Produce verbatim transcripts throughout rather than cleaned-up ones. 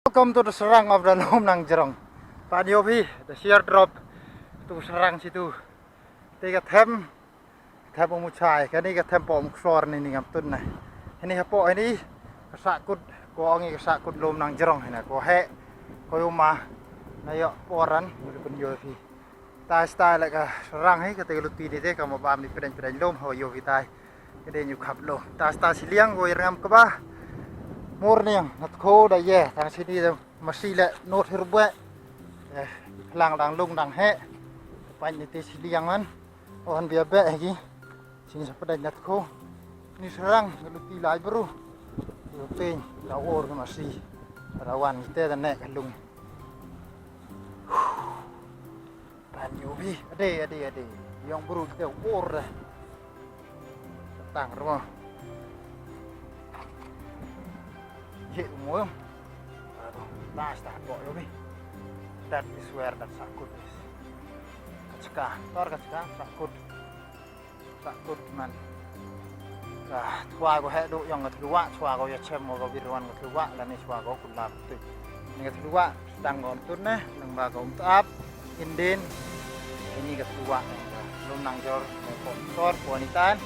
Welcome to the Srang of the Lumnangjrong. Pat ïoh phi, the sheer drop. Tu srang situ. Te ka them, ka them Umshai, kane ka them Umksor ni ni ngam tun na. Hini hapoh hini, ka sahkut, ko ong i ka sahkut Lumnangjrong hini, ko heh, ko ïoh ma, na ïoh poran, ngi pynïoh phi. Tai stai la ka srang hi, ka te ka luti ni te, ka ma bam ni pdeng pdeng lum, ho ïoh phi tai. Ka dei ñu khap lum. Tai stai siliang, ko ïa ngam kaba. Morning, ngat ko da ye, tang sini da. Masi le not hirbwe. Eh, lang dang lung dang he. Pañ ni te siliang man. Oh, han bia be hegi. Sing sa pedai nat ko. Ni serang, ka luti lai beru. Yo ping, la or ka masi. Rawan kita da nek ka lung. Pan yo bi. Ade, ade, ade. Yang beru kita or dah. Tang ro. Ye mo. Aduh, last tak kok yo bi. That is where that sahkut is. Ka chka, tor ka chka, sahkut. Sahkut man. Ka chwa ko heh du yong ka chwa, chwa ko ya chem ko bi ruan ka chwa, la ni chwa ko kun lap tu. Ni ka chwa, tang ko tu ne, nang ba ko um tap. Indin, ini ka tuwa, Lumnangjrong, ko sor, ko ni tan,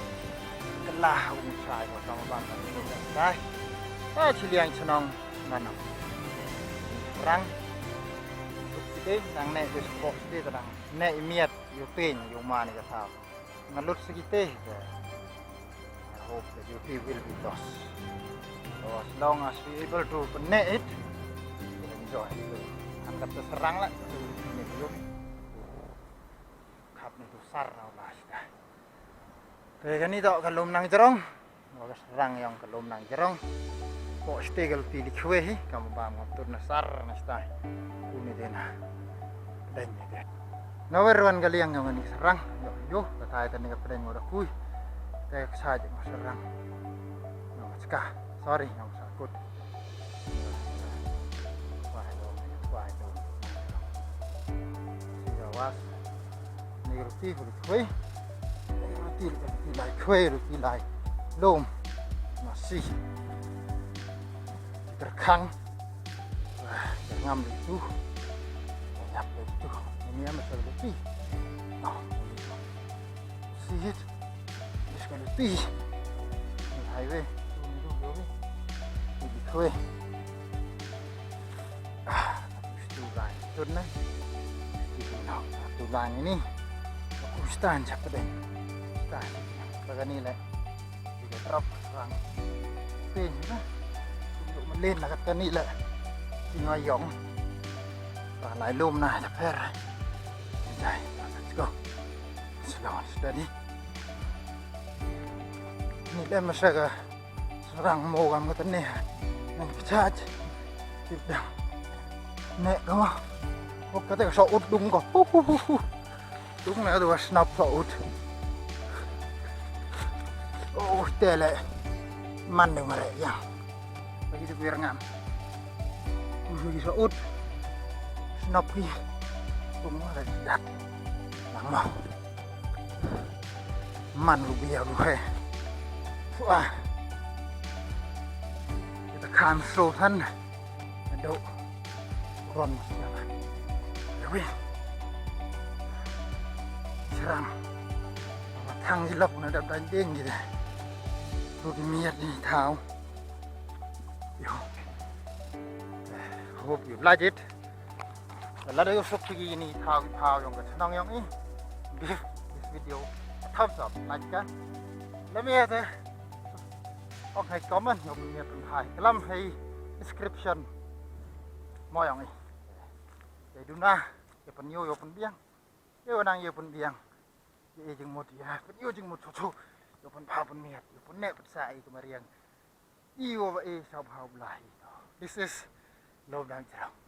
kelah Umshai, ko sama bang, ko ni tan, tai. Ta chiliang chnong, manam. Rang, kita, nang ne, ko side, nang ne, imiat, yo pin, yo mani ka tau. Ngalut sikite, I hope that you will be lost. So as long as we able to connect it, we'll enjoy. Ang kata serang lah, ini belum. Khap ni tu sar na ulah sida. Te kani to ka Lumnangjrong. Wa ka serang yong ka Lumnangjrong. Ko ste ka luti li khwe hi, ka ma bam ngam tur na sar na stai. Kuni dena. Deng ni de. Na wer wan ka liang yong ni serang. Yo, yo, ka tai tani ka pedeng wa da kui. Te ka sa je ma serang. Yong ka chka. Sorry, yong ka sahkut. Wah, yong, wah, yong. Sida was. Ni ruti, ruti khwe. Ni ruti, ruti lai khwe, ruti lai. Lum. Masi. Terkhang. Ah, ngam di tu. Ngam di tu. Ini yang macam ruti. Oh, ini. See it? This gonna be highway. Ini tu, ini tu. Ini tu, eh. Ah, tu line. Tu na. Ini tu, tu line ini. Aku stand siapa deh? Stand. Kagak ni lah. Juga drop orang. Pin, ha? Untuk melin lah kat kani lah. Sini ayong. Lah, lai lum na, dah per. Jai, let's go. Let's go, steady. Ni lem masa ka serang mo kam kata ni. Nang pechat. Tip dah. Nek kama. Kok kata ka saut dung ko. Hu, hu, hu, hu. Tung na tu snap saut. Oh, tele. Man deng mare ya. Bagi tu biar ngam. Bagi saut. Snap ki. Tung mare dat. Nang mau. Man lu biar lu he. Wah. Kita kan sultan. Ado. Ron siapa? Dewi. Seram. Matang jilok na dap dan ding gitu. Lu di miat ni tahu. Yo. Hope you like it. Lada ïoh suk phi ïa kine ki thaw, ki thaw jong ka chnong jong i, give this video a thumbs up, like ka. Lada ïa te, ong ha i comment, ïoh pynmih pynphai klam ha i description mo jong i. Te duna, ïa pynïoh, ïoh pynbiang. Ïoh nang ïoh pynbiang. Ïa i jingmut, ïa pynïoh jingmut, chuh chuh. Ïoh pynphai pynmih, ïoh pynneh pynsah i ka mariang. Ïoh ba i sha bha u Blai. This is Lumnangjrong.